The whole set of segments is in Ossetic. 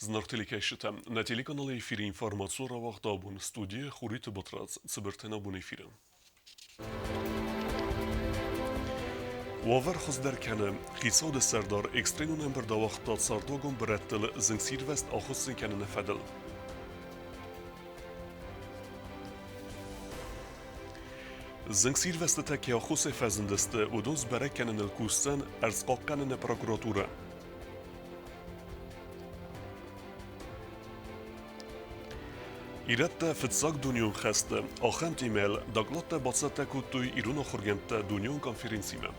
Зынаргъ телекӕсджытӕ, нӕ телеканалы эфиры информацион рауагъд абон студийы Хуриты Батрадз цыбыртӕн абон эфиры. Уавӕр хуыздӕр кӕны. Хицауады сӕрдар экстренон ӕмбырд ауагъта цардуагон бырӕттыл зынгсирвӕзт ахуыссын кӕныны фӕдыл. Зынгсирвӕзтытӕ кӕй аххосӕй фӕзындысты, уыдон сбӕрӕг кӕныныл кусдзӕн ӕрдзхъахъхъӕныны прокуратурӕ. Ирӕттӕ фыццаг дунеон хӕсты ахӕм темӕйыл докладтӕ бацӕттӕ кодтой ирон ахуыргӕндтӕ дунеон конференцимӕ.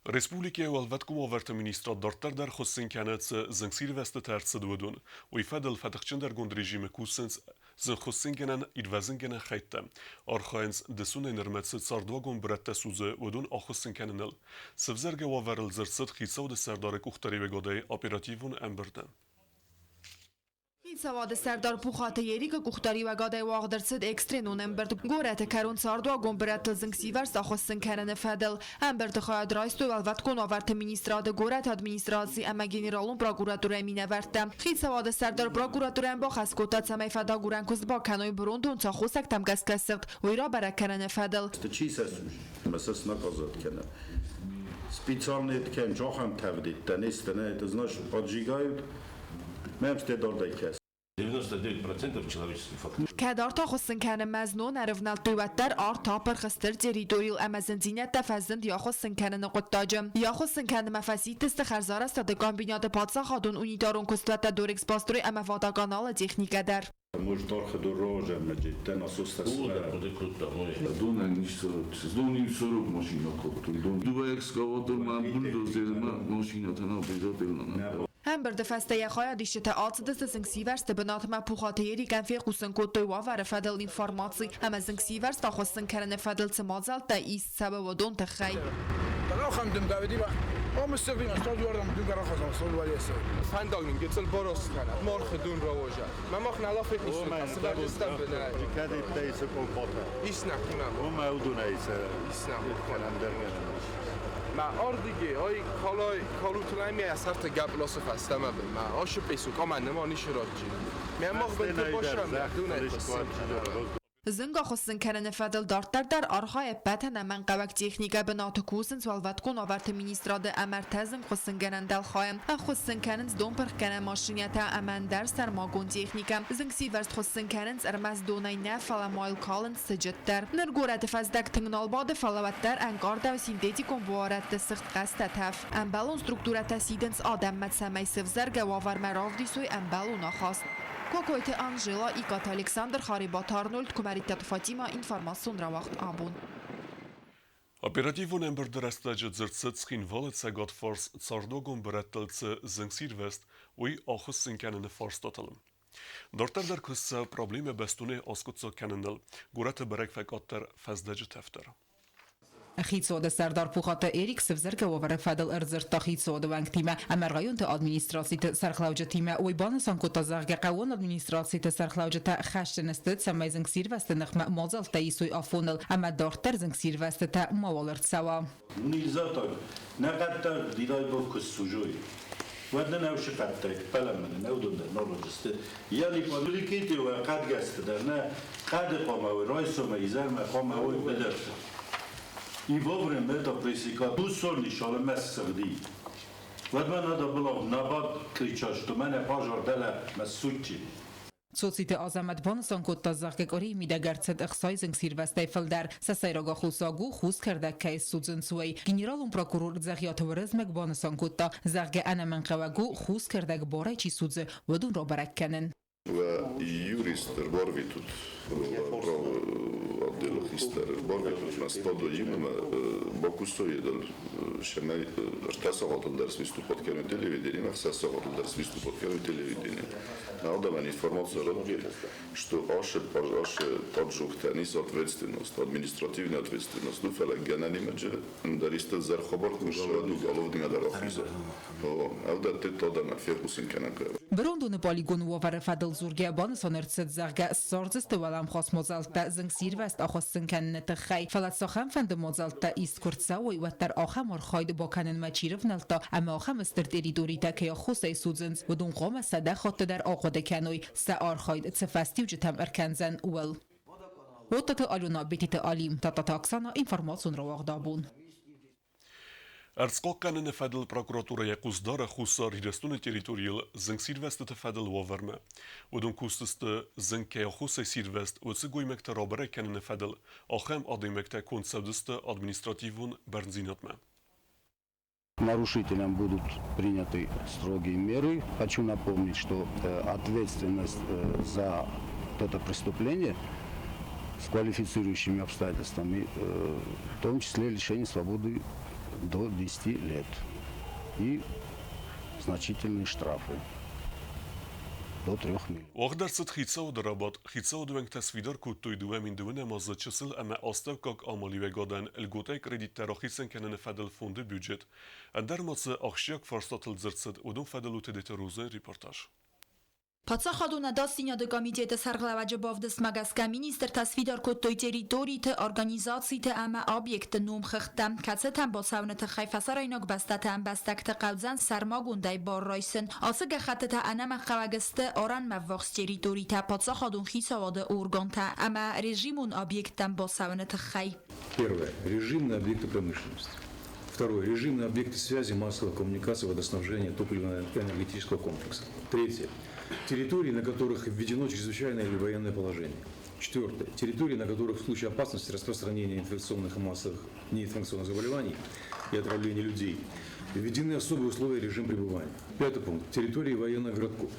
Республикӕйы Уӕлвӕткон уавӕрты министрад дарддӕр дӕр хуыссын кӕны цы зынгсирвӕзтытӕ ӕрцыд, уыдон. Уый фӕдыл фӕтыхджындӕргонд режимы кусынц зынгхуыссынгӕнӕн ирвӕзынгӕнӕн хӕйттӕ. Архайынц, дысонӕй нырмӕ цы цардуагон бырӕттӕ судзы, уыдон ахуыссын кӕныныл. Сывзӕргӕ уавӕрыл дзырд цыд хицауады сӕрдары къухдариуӕгадӕй оперативон ӕмбырды. Хицауады сӕрдар Пухаты Ерикы къухдариуӕгадӕй уагъд ӕрцыд экстренон ӕмбырд горӕты кӕрон цардуагон бырӕттыл зынгсивӕрзт ахуыссын кӕныны фӕдыл. Ӕмбырды хайад райстой Уӕлвӕткон уавӕрты министрады, горӕты администраци ӕмӕ генералон прокуратурӕйы минӕвӕрттӕ. Хицауады сӕрдар прокуратурӕйӕн бахӕс кодта, цӕмӕй фӕдагурӕн куыст бакӕной бырондон цы аххосӕгтӕм гӕсгӕ сыгъд, уый рабӕрӕг кӕныны фӕдыл. Чи сӕ ӕмӕ сӕ снаказать кӕна. Специальные ткань ахӕм тӕвдеттӕ не сты, нӕ, это значит поджигают. Мӕм дардӕй кӕс. 99% человеческий фактор. Кӕд арт ахуыссын кӕнынмӕ знон ӕрывнӕлдтой, уӕддӕр арт апырх стыр территорийыл ӕмӕ зындзинӕдтӕ фӕзынд йӕ ахуыссын кӕныны хъуыддаджы. Йӕ ахуыссын кӕнынмӕ фӕсидтысты хӕрзарӕзтады комбинаты паддзахадон унитарон куыстуӕттӕ Дорэкспострой ӕмӕ Водоканал-ы техникӕ дӕр. Может, архидорожа меджеттен Донӕн исцӕрӕг машина кодтой. Дыууӕ экскаватормӕ бульдозермӕ машинӕтӕ нӕ обязательно. Ӕмбырды фӕстӕ йӕ хайадисджытӕ ацыдысты зынгсивӕрзты бынатмӕ Пухаты Ерикӕн фехъусын кодтой уавӕры фӕдыл информаци ӕмӕ зынгсивӕрзт ахуыссын кӕныны фӕдыл цы мадзӕлттӕ ист цӕуы, уыдон тыххӕй. Фӕндаг нын гыццыл борос кӕнӕд, морхы дун рауоза. Мамах нала фехъусын, сывӕллӕттӕн бынӕй. Иснах имам. Иснах. Ма ардиги, ай калай калутунай ми асарта гапласы фӕстӕмӕ бын. Ма ашы песу каман нема ниширачи. Ми мах бын бошам дунай хоссын. Зынг ахуыссын кӕныны фӕдыл дарддӕр дӕр архайы ӕппӕт ӕнӕмӕнгхъӕуӕг техникӕ бынаты кусынц Уӕлвӕткон уавӕрты министрады ӕмӕ ӕртӕ зынгхуыссынгӕнӕн дӕлхайы. Ӕххуыс сын кӕнынц донпырхгӕнӕн машинӕтӕ ӕмӕ ӕндӕр сӕрмагонд техникӕ. Зынгсивӕрзт хуыссын кӕнынц ӕрмӕст донӕй нӕ, фӕлӕ ма йыл калынц сыджыт дӕр. Ныр горӕты фӕздӕг тынг нал бады, фӕлӕ уӕддӕр ӕнкъардӕуы синтетикон буарӕдты сыгъд хъӕстӕ тӕф. Ӕмбӕлон структурӕтӕ сидынц адӕммӕ, цӕмӕй сывзӕргӕ уавӕрмӕ равдисой ӕмбӕлон ахаст. Кокойты Анжела, Икъаты Александр, Харебаты Арнольд, Куымӕридтаты Фатимӕ, информацион рауагъд абон. Оперативон ӕмбырды рӕстӕджы дзырд цыд Цхинвалы цӕгатфарс цардуагон бырӕттыл цы зынгсирвӕзт, уый ахуыссын кӕныны фарстатыл. Дарддӕр дӕр куыст цӕуы проблемӕ бӕстонӕй аскъуыддзаг кӕныныл, горӕты бӕрӕг фӕкъаддӕр фӕздӕджы тӕф дӕр. Хицауады сӕрдар Пухаты Эрик сывзӕргӕ уавӕры фӕдыл ӕрдзырдта хицауады уӕнгтимӕ ӕмӕ районты администрациты сӕргълӕуджытимӕ. Уый банысан кодта, зӕгъгӕ, хъӕууон администрациты сӕргълӕуджытӕ хӕсджын сты, цӕмӕй зынгсирвӕзты ныхмӕ мадзӕлттӕ исой афоныл ӕмӕ дарддӕр зынгсирвӕзтытӕ мауал ӕрцӕуа. Нельзя так. Нӕ хъӕддаг не дай бог куы ссужой, уӕд нын ӕвшы хъӕддаг пӕлӕмӕ нӕ уыдон дӕр налоджысты. Я не повлеките уӕ хъӕдгӕсты дӕр нӕ хъӕды хъуамӕ уой райсомӕй изӕрмӕ хъуамӕ уой быдырты. И вовремя это пресекать. Мусорни шалымӕ ссыгъди. Уӕдмӕ надо было в набат кричать, что мӕнӕ пожар дӕлӕ мӕ суччи. Цоциты Азӕмӕт банысан кодта, зӕгъгӕ, къуырийы мидӕг ӕрцыд ӕхсай зынгсирвӕзтӕй фылдӕр. Сӕ сӕйраг аххосаг у, хус кӕрдӕг кӕй ссудзынц, уый. Генералон прокурор Дзӕгъиаты Уырызмӕг банысан кодта, зӕгъгӕ, ӕнӕмӕнгхъӕуӕг у, хус кӕрдӕг барӕй чи судзы, уыдон рабӕрӕг кӕнын. Уӕ юрист ӕрбарвитут отделы хистӕр ӕрбарвитут мӕ стадоимӕ бакуыстой дӕр сӕмӕй ӕртӕ сахатыл дӕр свиступать кӕной телевидениемӕ, ӕхсӕз сахатыл дӕр свиступать кӕной телевидение. Надо информацию радти, что аше поджогтӕн ис ответственность, административная ответственность. Ну, фӕлӕ гӕнӕнимӕ ӕндӕр исты зӕрхабар куы ссарӕд, уголовный дӕр ахиза. Ӕвдӕтты адӕмӕн фехъусын кӕнӕн хъӕуы. Бырондоны полигоны уавӕры фӕдыл. дзургӕ банысан ӕрцыд, зӕгъгӕ, ссардзысты уӕлӕмхас мадзӕлттӕ зынгсирвӕзт ахуыссын кӕныны тыххӕй, фӕлӕ цахӕмфӕнды мадзӕлттӕ ист куы рцӕуой, уӕддӕр ахӕм архайд бакӕнынмӕ чи рывнӕлдта ӕмӕ ахӕм стыр территоритӕ кӕй аххосӕй судзынц, уыдон хъуамӕ 100 хатты дӕр ахъуыды кӕной, сӕ архайд цы фӕстиуджытӕм ӕркӕндзӕн, ууыл. Оттаты Алена, Бетиты Алим, Тадтаты Оксана, информацион рауагъд абон. Ӕрдзхъахъхъӕныны фӕдыл прокуратурӕ йӕ хъус дары Хуссар Ирыстоны территорийыл зынгсирвӕзтыты фӕдыл уавӕрмӕ. Уыдон кусдзысты, зынг кӕй аххосӕй сирвӕзт, уыцы гоймӕгты рабӕрӕг кӕныны фӕдыл. Ахӕм адӕймӕгтӕ конд цӕудзысты административон бӕрндзинадмӕ. Нарушителям будут приняты строгие меры. Хочу напомнить, что ответственность за это преступление с квалифицирующими обстоятельствами, в том числе лишение свободы до 10 лет и значительные штрафы до 3 миллионов. Уагъд ӕрцыд хицауады рабадт. Хицауады уӕнгтӕ сфидар кодтой 2002 азы чысыл ӕмӕ астӕуккаг амалиуӕгадӕн льготӕй кредиттӕ рахицӕн кӕныны фӕдыл фонды бюджет. Ӕндӕр ма цы ахсджиаг фарстатыл дзырд цыд, уыдон фӕдыл у Тедеты Розайы репортаж. Паддзахадон ӕдасдзинады комитеты сӕргълӕууӕджы бавдыстмӕ гӕсгӕ министртӕ сфидар кодтой территориты, организациты ӕмӕ объектты номхыгъдтӕ, кӕцытӕм бацӕуыны тыххӕй фӕсарӕйнаг бӕстӕты ӕмбӕстӕгты хъӕудзӕн сӕрмагондӕй бар райсын. Ацы гӕххӕттытӕ ӕнӕмӕнгхъӕуӕг сты арӕнмӕ ввахс территоритӕ, паддзахадон хицауады органтӕ ӕмӕ режимон объекттӕм бацӕуыны тыххӕй. Первое. Режимные объекты промышленности. Второе. Режимные объекты связи, массовой коммуникации, водоснабжения, топливно-энергетического комплекса. Третье. Территории, на которых введено чрезвычайное или военное положение. Четвертое. Территории, на которых в случае опасности распространения инфекционных и массовых неинфекционных заболеваний и отравления людей введены особые условия режим пребывания. Пятый пункт. Территории военных городков.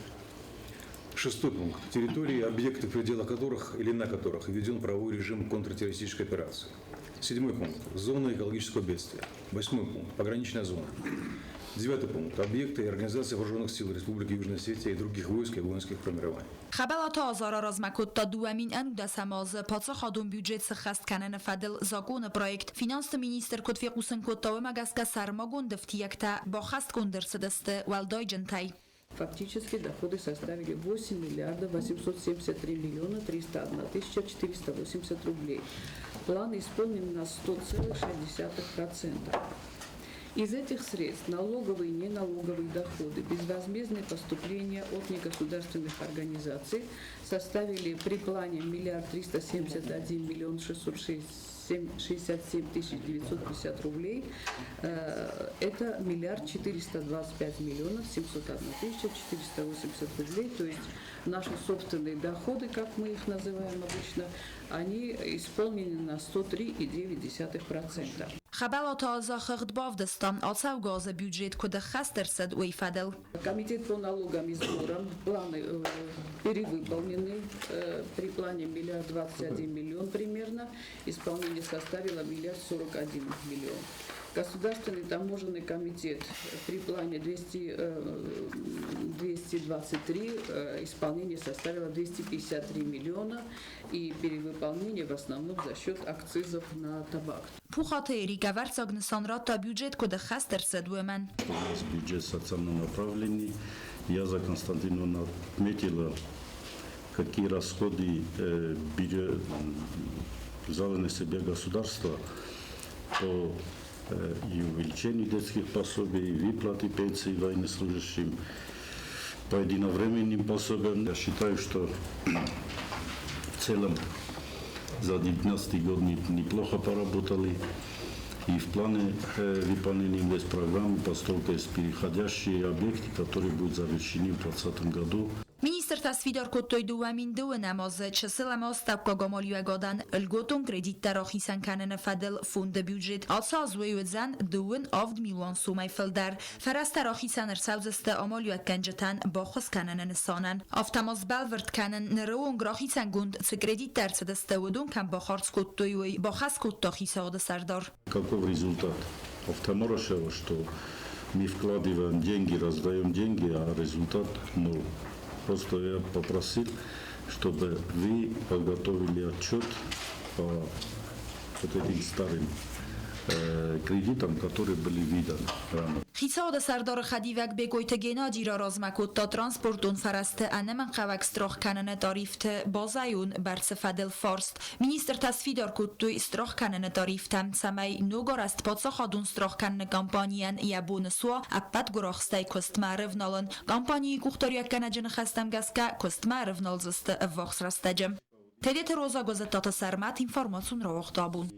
Шестой пункт. Территории, объекты, в пределах которых или на которых введен правовой режим контртеррористической операции. Седьмой пункт. Зона экологического бедствия. Восьмой пункт. Пограничная зона. Девятый пункт. Объекты и организации вооруженных сил Республики Южная Осетия и других войск и воинских формирований. Хӕбӕлаты Азар размӕ кодта 2011 азы паддзахадон бюджет сыххӕст кӕныны фӕдыл законы проект. Финансты министр куыд фехъусын кодта, уымӕ гӕсгӕ сӕрмагонд ӕфтиӕгтӕ баххӕстгонд ӕрцыдысты уӕлдайджынтӕй. Фактически доходы составили 8 миллиардов 873 миллиона 301 тысяча 480 рублей. План исполнен на 100,6%. Из этих средств налоговые и неналоговые доходы, безвозмездные поступления от негосударственных организаций составили при плане 1 371 667 950 рублей. Это 1 425 701 480 рублей. То есть наши собственные доходы, как мы их называем обычно, они исполнены на 103,9%. Хӕбӕлаты Аза хыгъд бавдыста, ацӕугӕ азы бюджет куыд ӕххӕст ӕрцыд, уый фӕдыл. Комитет по налогам и сборам планы перевыполнены. При плане 1 021 000 000 примерно. Исполнение составило 1 041 000 000. Государственный таможенный комитет при плане 200, 223, исполнение составило 253 миллиона и перевыполнение в основном за счет акцизов на табак. Пухаты Эрик ӕвӕрццаг нысан радта бюджет куыд ӕххӕст ӕрцыд, уымӕн. У нас бюджет социально направленный. Яза Константиновна отметила, какие расходы взяло на себя государство по и увеличению детских пособий, и выплате пенсий военнослужащим, по единовременным пособиям. Я считаю, что в целом за 2019 год неплохо поработали. И в плане выполнения инвестпрограммы постройка есть переходящие объекты, которые будут завершены в 2020 году. Министртӕ сфидар кодтой 2002 азы чысыл ӕмӕ астӕуккаг амалиуӕгадӕн льготон кредиттӕ рахицӕн кӕныны фӕдыл фонды бюджет. Ацы аз уый уыдзӕн 27 милуан сомӕй фылдӕр. Фӕрӕзтӕ рахицӕн ӕрцӕудзысты амалиуӕггӕнджытӕн баххуыс кӕныны нысанӕн. Афтӕ ма сбӕлвырд кӕнын, ныры онг рахицӕнгонд цы кредиттӕ ӕрцыдысты, уыдон кӕм бахардз кодтой, уый, бахӕс кодта хицауады сӕрдар. Каков результат? Автоморошева, что мы вкладываем деньги, раздаем деньги, а результат ноль. Просто я попросил, чтобы вы подготовили отчет по вот этим старым кредитам, которые были выданы ранее. Хицауады сӕрдары хӕдивӕг Бекъойты Геннади раразмӕ кодта транспортон фӕрӕзты ӕнӕмӕнгхъӕуӕг страх кӕныны тарифты базӕйон бӕрцы фӕдыл фарст. Министртӕ сфидар кодтой страх кӕныны тарифтӕ, цӕмӕй ногарӕзт паддзахадон страх кӕныны компанийӕн йӕ бон суа ӕппӕт гуырахстӕй куыстмӕ ӕрывналын. Компанийы къухдариуӕггӕнӕджы ныхӕстӕм гӕсгӕ, куыстмӕ ӕрывналдзысты ӕввахс рӕстӕджы. Тедеты Роза Гуызыттаты Сӕрмӕт информацион рауагъд абон.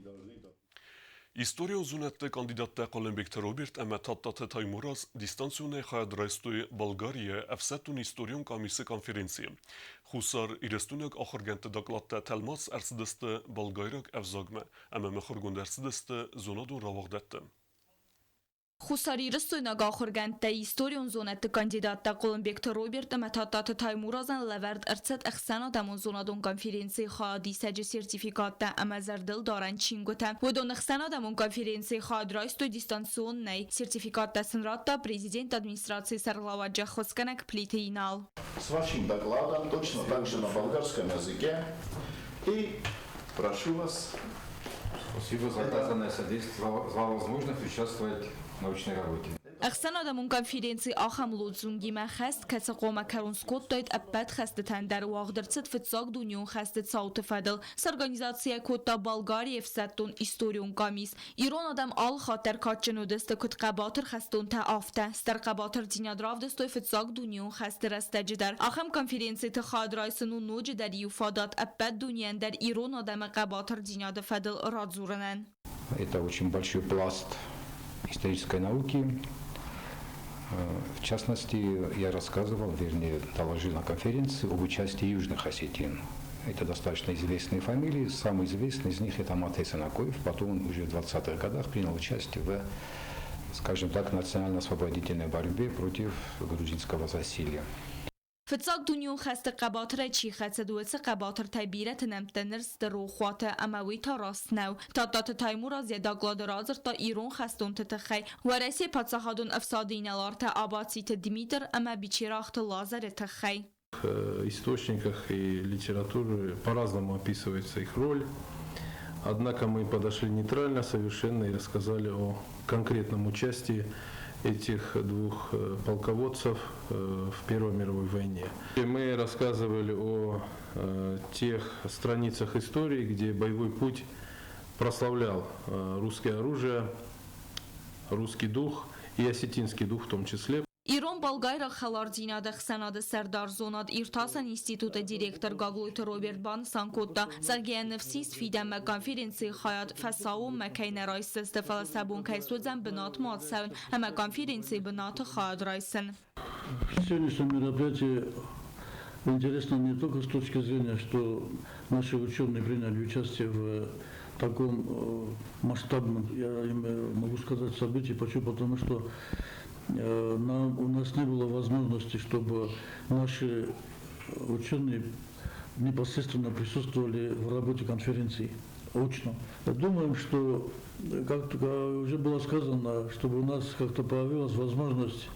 Историон зонӕдты кандидаттӕ Хъуылымбегты Роберт ӕмӕ Тадтаты Таймураз дистанционӕй хайад райстой Болгарийы ӕфсӕддон-историон къамисы конференцийы. Хуссар Ирыстойнаг ахуыргӕндты докладтӕ тӕлмац ӕрцыдысты болгайраг ӕвзагмӕ ӕмӕ мыхуыргонд ӕрцыдысты зонадон рауагъдӕтты. Хуссарирыстойнаг ахуыргӕндтӕ, историон зонӕдты кандидаттӕ Хъуылымбегты Роберт ӕмӕ Тадтаты Таймуразӕн лӕвӕрд ӕрцыд ӕхсӕнадӕмон зонадон конференцийы хайадисӕджы сертификаттӕ ӕмӕ зӕрдылдарӕн чингуытӕ. Уыдон ӕхсӕнадӕмон конференцийы хайад райстой дистанционнӕй. Сертификаттӕ сын радта президент администрацийы сӕргълӕууӕджы ӕххуысгӕнӕг Плиты Инал. С вашим докладом точно так же на болгарском языке и прошу вас. Спасибо за оказанное содействие, за возможность участвовать в научной работе. Ӕхсӕнадӕмон конференци ахӕм лозунгимӕ хӕст, кӕцы хъуамӕ кӕрон скодтаид ӕппӕт хӕстытӕн дӕр уагъд ӕрцыд фыццаг дунеон хӕсты цауты фӕдыл. Сорганизацийӕ кодта Болгарийы ӕфсӕддон историон къамис. Ирон адӕм алы хатт дӕр кадджын уыдысты куыд хъӕбатыр хӕстонтӕ, афтӕ. Стыр хъӕбатырдзинад равдыстой фыццаг дунеон хӕсты рӕстӕджы дӕр. Ахӕм конференциты хайад райсын у ноджыдӕр иу фадат ӕппӕт дунейӕн дӕр ирон адӕмы хъӕбатырдзинады фӕдыл радзурынӕн. Это очень большой пласт исторической науки. В частности, я рассказывал, вернее, доложил на конференции об участии южных осетин. Это достаточно известные фамилии. Самый известный из них это Матей Санакоев. Потом он уже в 20-х годах принял участие в, скажем так, национально-освободительной борьбе против грузинского засилья. Фыццаг дунеон хӕсты хъӕбатырӕй чи хӕцыд, уыцы хъӕбатыртӕй бирӕты нӕмттӕ ныр сты рохуаты, ӕмӕ уый та раст нӕу. Тадтаты Таймураз йӕ доклады радзырдта ирон хӕстонты тыххӕй Уӕрӕсейы паддзахадон ӕфсады инӕлартӕ Абациты Дмитр ӕмӕ Бичерахты Лазары тыххӕй. Источниках и литературе по-разному описывается их роль. Однако мы подошли нейтрально совершенно и рассказали о конкретном участии этих двух полководцев в Первой мировой войне. И мы рассказывали о тех страницах истории, где боевой путь прославлял русское оружие, русский дух и осетинский дух в том числе. Ирон-болгайраг хӕлардзинады ӕхсӕнады сӕрдар зонад иртасӕн институты директор Гаглойты Роберт банысан кодта, зӕгъгӕ, ныфс ис фидӕнмӕ конференцийы хайад фӕсаууонмӕ кӕй нӕ райсдзысты, фӕлӕ сӕ бон кӕй суыдзӕн бынатмӕ ацӕуын ӕмӕ конференцийы бынаты хайад райсын. Сегодняшнее мероприятие интересно не только с точки зрения, что наши ученые приняли участие в таком масштабном, я могу сказать, событии. Почему? Потому что у нас не было возможности, чтобы наши ученые непосредственно присутствовали в работе конференции очно. Думаем, что, как уже было сказано, чтобы у нас как-то появилась возможность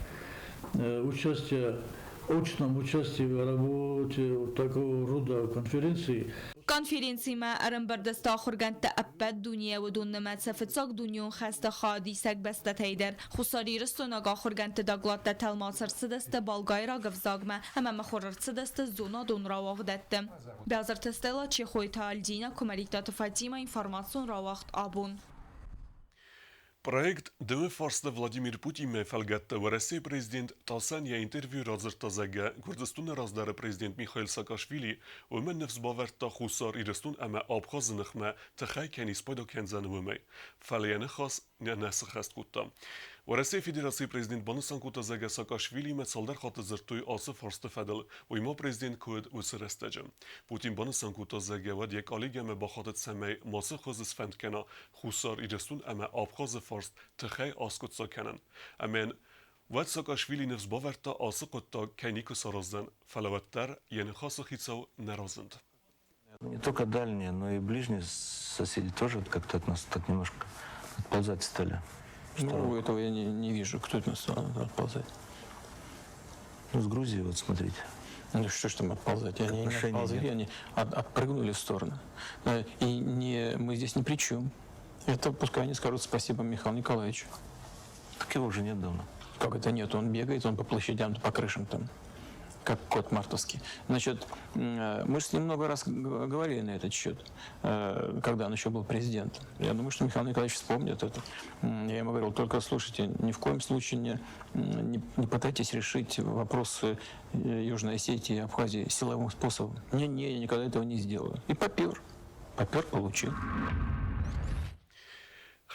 участия, очном участии в работе такого рода конференции. Конференцимӕ ӕрӕмбырд сты ахуыргӕндтӕ ӕппӕт дунейӕ, уыдон нымӕцы фыццаг дунеон хӕсты хайадисӕг бӕстӕтӕй дӕр. Хуссар Ирыстойнаг ахуыргӕндты докладтӕ тӕлмац ӕрцыдысты болгайраг ӕвзагмӕ ӕмӕ мыхуыр ӕрцыдысты зонадон рауагъдӕтты. Бязырты Стелла, Чехойты Альдина, Куымӕридтаты Фатимӕ, информацион рауагъд «Абон». Проект Дымы фарсты Владимир Путинмӕ фӕлгӕтты Уӕрӕсейы президент ТАСС-ӕн йӕ интервью радзырдта, зӕгъгӕ, Гуырдзыстоны раздӕры президент Михаил Саакашвили уымӕн ныфс бавӕрдта Хуссар Ирыстон ӕмӕ Абхазы ныхмӕ тыхӕй кӕй не спайда кӕндзӕн, уымӕй. Фӕлӕ йӕ ныхас нӕ сыххӕст кодта. Уӕрӕсейы Федерацийы президент банысан кодта, зӕгъгӕ, Саакашвилимӕ цалдӕр хатты дзырдтой ацы фарсты фӕдыл, уый ма президент куы уыд, уыцы рӕстӕджы. Путин банысан кодта, зӕгъгӕ, уӕд йӕ коллегӕмӕ бахатыд, цӕмӕй мацы хуызы сфӕнд кӕна Хуссар Ирыстон ӕмӕ Абхазы фарст тыхӕй аскъуыддзаг кӕнын. Ӕмӕ йын уӕд Саакашвили ныфс бавӕрдта, ацы хъуыддаг кӕй никуы сараздзӕн, фӕлӕ уӕддӕр йӕ ныхасы хицау нӕ разынд. Не только дальние, но и ближние соседи тоже как-то от нас так немножко отползать стали. Ну, этого я не вижу. Кто от нас стал отползать? Ну, с Грузией вот смотрите. Ну что ж там отползать? Они не отползли, они отпрыгнули в сторону. И не, мы здесь ни при чем. Это пускай они скажут спасибо Михаилу Николаевичу. Так его уже нет давно. Как это нет? Он бегает, он по площадям, по крышам там, как кот мартовский. Значит, мы с ним много раз говорили на этот счет, когда он еще был президентом. Я думаю, что Михаил Николаевич вспомнит это. Я ему говорил, только слушайте, ни в коем случае не пытайтесь решить вопросы Южной Осетии и Абхазии силовым способом. Не-не, я никогда этого не сделаю. И попер. Попер, получил.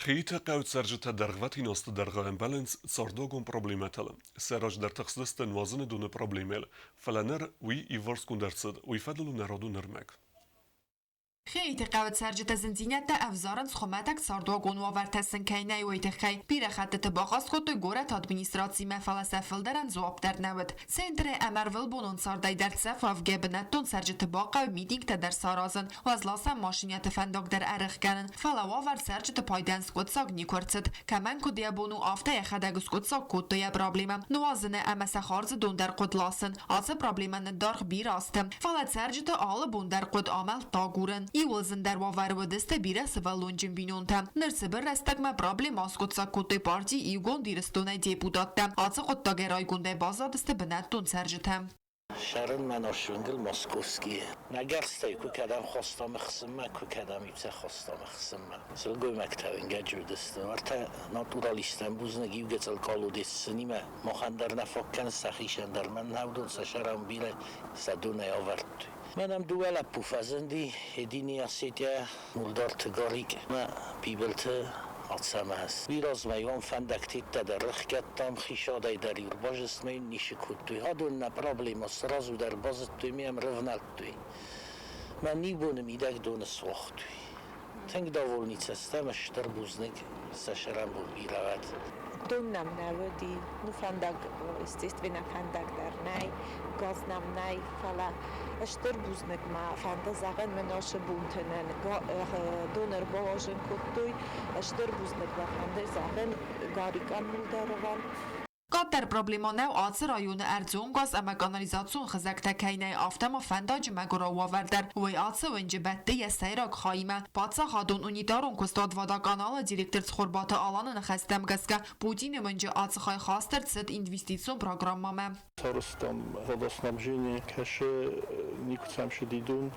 Хиты хъӕуы цӕрджытӕ дӕргъвӕтин азты дӕргъы ӕмбӕлынц цардуагон проблемӕтыл. Сӕ раздӕр тыхстысты нуазыны доны проблемӕйыл, фӕлӕ ныр уый иуварсгонд ӕрцыд, уый фӕдыл у нӕ радон ӕрмӕг. Хиты хъӕуы цӕрджытӕ зындзинӕдтӕ ӕвзарынц хуымӕтӕг цардуагон уавӕртӕ сын кӕй нӕй, уый тыххӕй. Бирӕ хӕттыты бахъаст кодтой горӕты администрацимӕ, фӕлӕ сӕ фылдӕрӕн дзуапп дӕр нӕ уыд. Центры ӕмӕ ӕрвылбонон цардӕй дӕрддзӕф уӕвгӕ бынӕттон цӕрджыты бахъӕуы митингтӕ дӕр саразын, уӕзласӕн машинӕты фӕндаг дӕр ӕрӕхгӕнын, фӕлӕ уавӕр цӕрджыты пайдайӕн скъуыддзаг никуы ӕрцыд. Кӕмӕн куыд йӕ бон у, афтӕ йӕхӕдӕг скъуыддзаг кодта йӕ проблемӕ. Нуазыны ӕмӕ сӕ хардзы дон дӕр хъуыд ласын. Ацы проблемӕ ныддаргъ бирӕ азты. Фӕлӕ цӕрджыты алы бон дӕр хъуыд амӕлттӕ агурын. Иууыл зындӕр уавӕры уыдысты бирӕ сывӕллонджын бинонтӕ. Ныр цыбыр рӕстӕгмӕ проблемӕ аскъуыддзаг кодтой парти Иугонд Ирыстонӕй депутаттӕ. Ацы хъуыддагӕй райгондӕй баззадысты бынӕттон цӕрджытӕ. Сӕрынмӕ носвынгыл московские. Нӕ гӕрзтӕй куы кӕдӕм хостам ӕхсынмӕ, куы кӕдӕм ипсӕ хостам ӕхсынмӕ. Сылгоймӕгтӕ уынгӕджы уыдысты. Уӕртӕ натуралисттӕн бузныг иугӕцӕл колодецынимӕ махӕн дӕр нӕ фаг кӕны сӕхицӕн дӕр. Мӕн нӕ уыдон сӕ сӕрӕн бирӕ сӕ донӕй авӕрдтой. Мӕн ӕм дыууӕ лӕппу фӕзынди, Единый Осетия, Мулдарты Гарик ӕмӕ Бибылты Ацӕмӕз. Уый размӕ иуӕн фӕндӕгтӕ дӕр ӕхгӕдтам, хисадӕй дӕр иу ӕрбазыстмӕ ницы кодтой. Адон нӕ проблемӕ сразу дӕр базыдтой ме ӕрӕвнӕлдтой. Мӕн иу боны мидӕг доны суагътой. Тынг довольницӕ стӕм, стыр бузныг сӕ сӕрӕнбон бирӕ уӕд. Дон нӕм нӕ уыди, ну фӕндаг, естественно, фӕндаг дӕр нӕй, газ нӕм нӕй, фӕлӕ стыр бузныг ма фӕнды зӕгъын мын ацы бонты нын дон ӕрбалазын кодтой. Стыр бузныг мӕ фӕнды зӕгъын Гарикӕн Мулдаровӕн. Къаддӕр проблема нӕу ацы районы ӕрдзон газ ӕмӕ канализацион хызӕгтӕ кӕй нӕй, афтӕ ма фӕндаджы мӕгуырау уавӕр дӕр. Уый ацы уынджы бӕтты йӕ сӕйраг хаимӕ. Паддзахадон унитарон куыстуат «Водоканал»-ы директор Цхуырбаты Аланы ныхӕстӕм гӕсгӕ, Путины уынджы ацы хай хаст ӕрцыд инвестицион программӕмӕ. Сарӕзтам водоснабжение, кӕсы никуыцӕм сыди дон,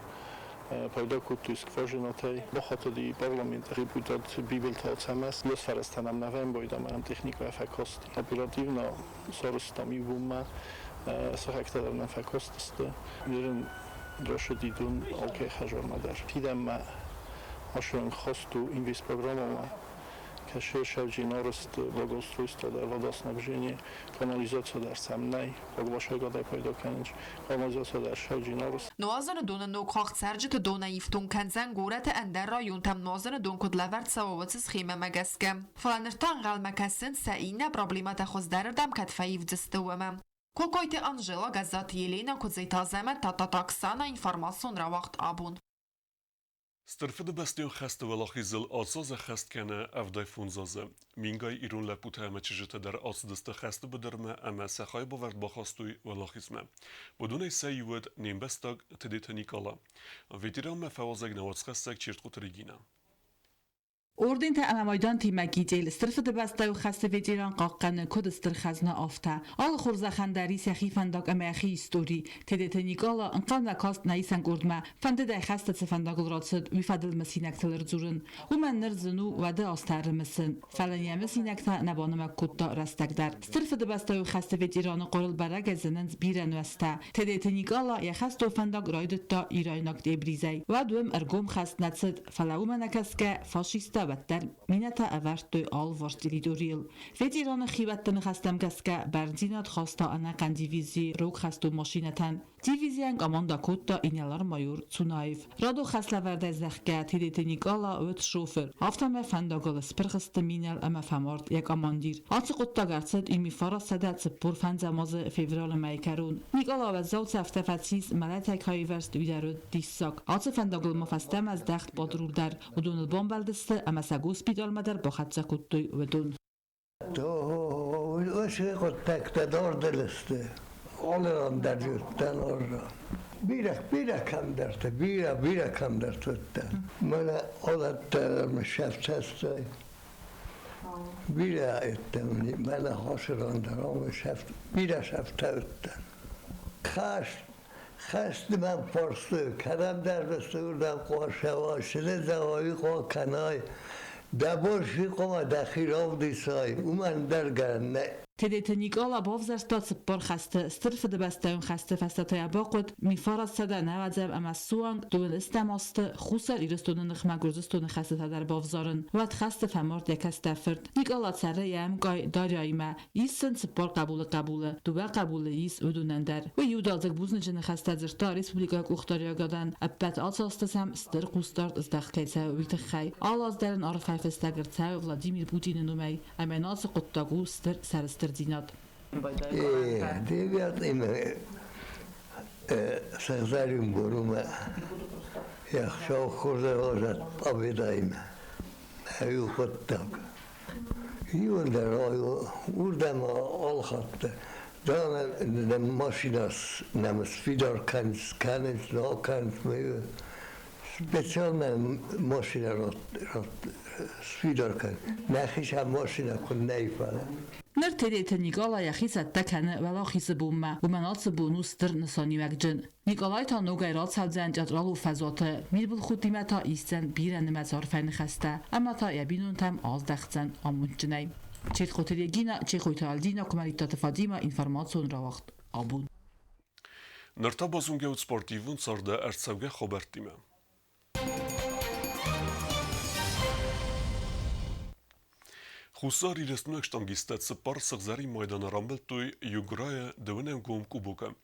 пайда кодтой скважинатӕй. Бахатыди парламенты депутат Бибылты Ацӕмӕз. Йе сфӕрӕзтӕ нӕм нӕ фембойда, мӕнӕм техникӕ фӕкасти. Оперативно сарӕзтам иу бонмӕ, сыхӕгтӕ дӕр нӕ фӕкастысты. Ныр рӕсыди дон алкӕй хӕдзармӕ дӕр. Фидӕнмӕ ацы хаст у инвестпрограммӕмӕ. Кӕсы сӕвджын арӕзт благоустройство дӕр, водоснабжение, канализация дӕр сӕм нӕй, фагласӕгадӕй пайда кӕнынц, канализация дӕр сӕвджын арӕзт. Нуазыны доны ног хахх цӕрджыты донӕй ифтонг кӕндзӕн горӕты ӕндӕр районтӕм нуазыны дон куыд лӕвӕрд цӕуы, уыцы схемӕмӕ гӕсгӕ. Фӕлӕ ныр та ӕнхъӕлмӕ кӕсынц, сӕ иннӕ проблемӕтӕ хуыздӕрырдӕм кӕд фӕивдзысты, уымӕ. Кокойты Анжела, Гӕззаты Еленӕ, Куыдзеты Азӕмӕт, Тататы Оксана, информацион рауагъд абон. Стыр Фыдыбӕстӕйон хӕсты уӕлахизыл ацы аз ӕххӕст кӕны 75 азы. Мингай ирон лӕппутӕ ӕмӕ чызджытӕ дӕр ацыдысты хӕсты быдырмӕ ӕмӕ сӕ хайбавӕрд бахастой уӕлахизмӕ. Уыдонӕй сӕ иу уыд не мбӕстаг Тедеты Никъала. Ветеранмӕ фӕуазӕг нӕ уацхӕссӕг Чертхъоты Регинӕ. Ордентӕ ӕмӕ майдантимӕ Гитель Стыр Фыдыбӕстӕйы хӕсты ветеран хъахъхъӕны, куыд стыр хӕзна, афтӕ. Алы хорзӕхӕн дӕр ис йӕхи фӕндаг ӕмӕ йӕхи истори. Тедеты Никъала ӕнхъӕлмӕ каст нӕисӕн къордмӕ, фӕндыд ӕй хӕсты цы фӕндагыл рацыд, уый фӕдыл мысинӕгтыл ӕрдзурын. Уымӕн ныр зын у уӕды азтӕ ӕрымысын. Фӕлӕ йӕ мысинӕгтӕ нӕ банымӕг кодта рӕстӕг дӕр. Стыр Фыдыбӕстӕйы хӕсты ветераны хъуырыл бӕрӕгӕй зынынц бирӕ нуӕзтӕ. Тедеты Никъала йӕ хӕстон фӕндаг райдыдта ирайнаг Тебризӕй. Уӕд уым ӕргом хӕст нӕ цыд, фӕлӕ уымӕ нӕ кӕсгӕ, фашисттӕ уӕддӕр минӕтӕ ӕвӕрдтой алыварс территорийыл. Ветераны хиуӕтты ныхӕстӕм гӕсгӕ, бӕрндзинад хаста ӕнӕхъӕн дивизийы рог хӕстон машинӕтӕн. Дивизийӕн командӕ кодта инӕлар-майор Цунаев. Радон хӕслӕвӕрдӕй зӕгъгӕ, Тедеты Никъала уыд шофыр. Афтӕмӕй фӕндагыл спырх сты минӕл ӕмӕ фӕмард йӕ командир. Ацы хъуыддаг ӕрцыд Имифара 145 азы февралы мӕйы кӕрон. Никъала уӕззау цӕфтӕ фӕцис, мӕлӕтӕй каивӕрзт уый дӕр уыд диссаг. Ацы фӕндагыл ма фӕстӕмӕ здӕхт патруль дӕр. Уыдоныл бамбӕлдысты ӕмӕ сӕ госпиталмӕ дӕр бахӕццӕ кодтой уыдон. Уыцы хъуыддӕгтӕ дардыл сты. Алыран дӕр уыдтӕн арра. Бирӕ, бирӕ кӕмдӕрты, бирӕ, бирӕ кӕмдӕрты уыдтӕн. Мӕнӕ адӕттӕ ӕрмӕст сӕфтӕстой. Бирӕ ӕдтӕм, мӕнӕ хосыран дӕр бирӕ сӕфтӕуттӕн. Хӕст, хӕсты мӕм фӕрсы, кӕдӕмдӕр бацӕуырдӕм хъуа сылӕдзӕгъӕуи хъуа кӕнай, дӕ бон хъуамӕ дӕхи равдисай, уымӕн дӕр гӕнӕн нӕй. Тедеты Никъала бавзӕрста цыппар хӕсты, Стыр Фыдыбӕстӕйон хӕсты фӕстӕ та йӕ бахъуыд 1990 ӕмӕ суанг 20 азты Хуссар Ирыстоны ныхмӕ Гуырдзыстоны хӕстытӕ дӕр бавзарын. Уӕд хӕсты фӕмард йӕ кӕстӕр фырт. Никъала цӕры йӕ ӕмкъай Дарьяимӕ. Ис сын цыппар хъӕбулы хъӕбулы, дыууӕ хъӕбулы ис уыдонӕн дӕр. Уый иудадзыг бузныджы ныхӕстӕ дзырдта республикӕйы къухдариуӕгадӕн, ӕппӕт ацазты сӕм стыр хъусдард здӕхт кӕй цӕуы, уый тыххӕй. Алы аз дӕр ын арфӕйы фыстӕг ӕрцӕуы Владимир Путины номӕй, ӕмӕ йын ацы хъуыддаг у стыр сӕрыстырдзинад. Девятый сыгъзӕрин бон ӕхсӕв хорзӕй победаимӕ. Иу хъуыддаг. Иуӕндӕр уырдӕм алхатты машина нӕм сфидар кӕнынц, нал кӕнынц. Специально машина сфидар кӕн. Нӕхи сӕ машина куы нӕ фӕлӕ. Ныр Тедеты Никъала йӕхи цӕттӕ кӕны Уӕлахизы бонмӕ, уымӕн ацы бон у стыр нысаниуӕгджын. Никъалай та ногӕй рацӕудзӕн театралон фӕзуаты, мидбылхудтимӕ та исдзӕн бирӕнымӕц арфӕ ныхӕстӕ ӕмӕ та йӕ бинонтӕм аздӕхдзӕн амондджынӕй. Четхоты Регина, Чехойты Альдина, Куымӕридтаты Фадима, информацион рауагъд абон. Ныр та базонгӕ спортивон царды ӕрцӕугӕ хабӕрттимӕ. Хуссар Ирыстойнаг штангисттӕ цыппар сыгъзӕрин майданы рамбылдтой Юграйы дыууынӕм гом кубокы.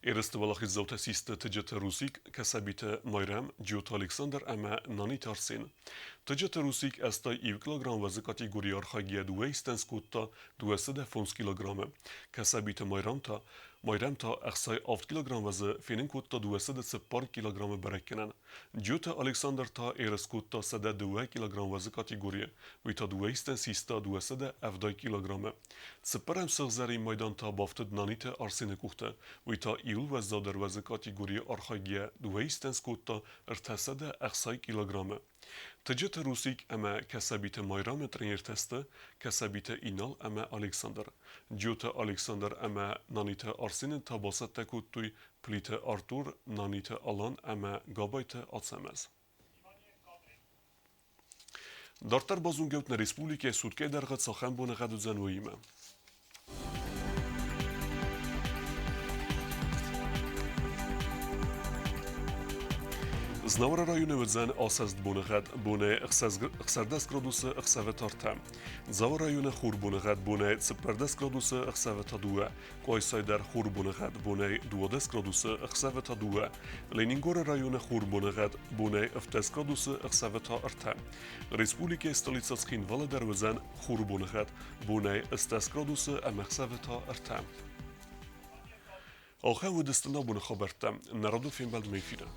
Ерысты уӕлахиздзаутӕ систы Тыджыты Русик, Кӕсӕбиты Майрӕм, Джиоты Александр ӕмӕ Наниты Арсен. Тыджыты Русик 81 килограмм вӕзы категорийы архайгӕйӕ дыууӕ истӕн скодта 205 килограммы. Кӕсӕбиты Майрӕм та Майрӕм та 67 килограммы дзы фенын кодта 204 килограммы бӕрӕггӕнӕн. Джиоты Александр та ерыс кодта 102 килограмм вӕзы категорийы, уый та дыууӕистӕн систа 270 килограммы. Цыппӕрӕм сыгъзӕрин майдан та бафтыд Наниты Арсены къухты, уый та иуыл уӕззаудӕр вӕзы категорийы архайгӕйӕ дыууӕистӕн скодта 360 килограммы. Тыджыты Русик ӕмӕ Кӕсӕбиты Майрӕмы тренертӕ сты Кӕсӕбиты Инал ӕмӕ Александр. Джиоты Александр ӕмӕ Наниты Арсены та бацӕттӕ кодтой Плиты Артур, Наниты Алан ӕмӕ Габайты Ацӕмӕз. Дарддӕр базонгӕут нӕ республикӕйы суткӕйы дӕргъы цахӕм боныгъӕд уыдзӕн, уыимӕ. Знауыры районы уыдзӕн асӕст боныгъӕд, бонӕй 16 градусы ӕхсӕвы тартӕ. Дзауы районы хур боныгъӕд бонӕй 14 градусы ӕхсӕвы та дыууӕ. Къуайсай дӕр хур боныгъӕд бонӕй 12 градусы ӕхсӕвы та дыууӕ. Ленингоры районы хур боныгъӕд бонӕй 17 градусы ӕхсӕвы та ӕртӕ. Республикӕйы столицӕ Цхинвалы дӕр уыдзӕн хур боныгъӕд бонӕй 18 градусы ӕмӕ ӕхсӕвы та ӕртӕ. Ахӕм уыдысты нӕ боны хабӕрттӕ. Нӕ радон фембӕлдмӕ эфиры.